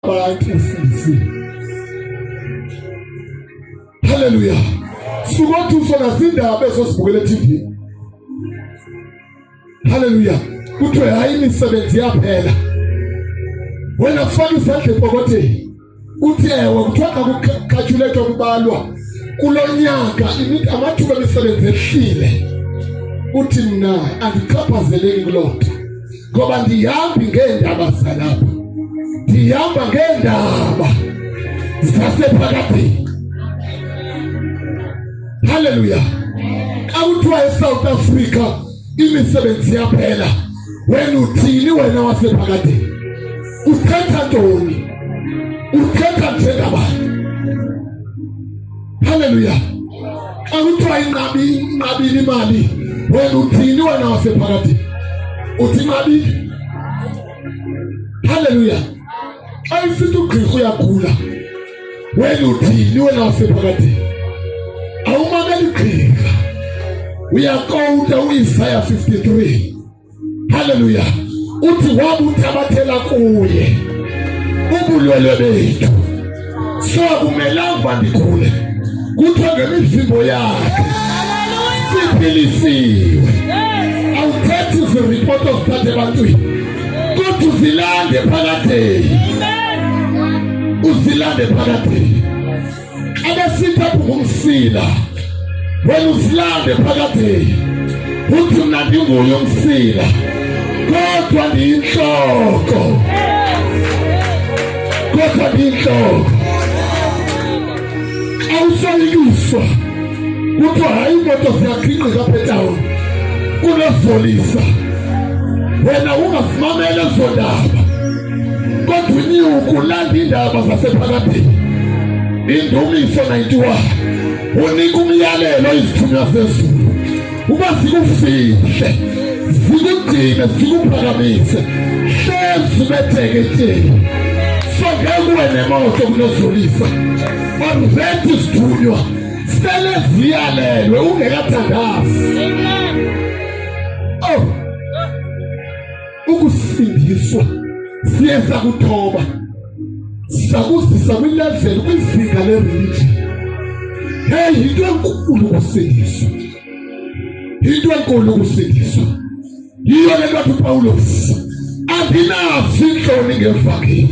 Abantu usindisiwe. Haleluya. Sukothuswa nazindaba ezosibukela eTV. Haleluya. Kuthiwe hayi imisebenzi yaphela. Wena faka isandla epokotheni. Uthi ewe kuthiwa xa kukhalkyulethwa kubalwa kulo nyaka amathuba emisebenzi ehlile. Uthi mna andichaphazeleki kuloo nto ngoba ndihambi ngeendaba zalapha, ndihamba ngeendaba zasephakadeni. Haleluya! Xa kuthiwa eSouth Africa imisebenzi yaphela, wena uthini wena wasephakadeni? Uthetha ntoni? Uthetha njengabani? Haleluya! Xa kuthiwa inqabile imali, wena uthini wena wasephakadeni? Uthi inqabile? Haleluya! Xa isithi ugqirha uyagula, wena uthini wena wasephakadeni? Awumameli gqirha, uyakowuta uIsaya 53. Haleluya! Uthi wabuthabathela kuye ubulwelwe bethu, so akumelanga uba ndigule. Kuthiwa ngemivimbo yakhe siphilisiwe. Awuthethi ziripoti ozithatha ebantwini, kodwa uzilande phakadeni, uzilande phakadeni. Abesithi apho ngumsila, wena uzilande phakadeni. Uthi mna ndinguye umsila, kodwa ndiyintloko, kodwa ndiyintloko. Xa usoyikiswa kuthiwa hayi iimoto ziyaqhinqika apha etawuni, kunozolisa wena ungazimamela ezo ndaba, kodwa unyuku ulanda iindaba zasephakadeni. Indumiso 91 unika umyalelo izithunywa zezulu uba zikufihle, zikugcine, zikuphakamise, hlezi betheke etyeni. So ngeke uwe nemoto kunozolisa already zithunywa sele ziyalelwe ungekathandazi. Oh, ukusindiswa siye sakuthoba, sakuzisa kwilevel, kwizinga le-religion. Hey, yinto enkulu ukusindiswa, yinto enkulu ukusindiswa. Yiyo le nto athi uPawulos, andinazo iintloni ngevangeli.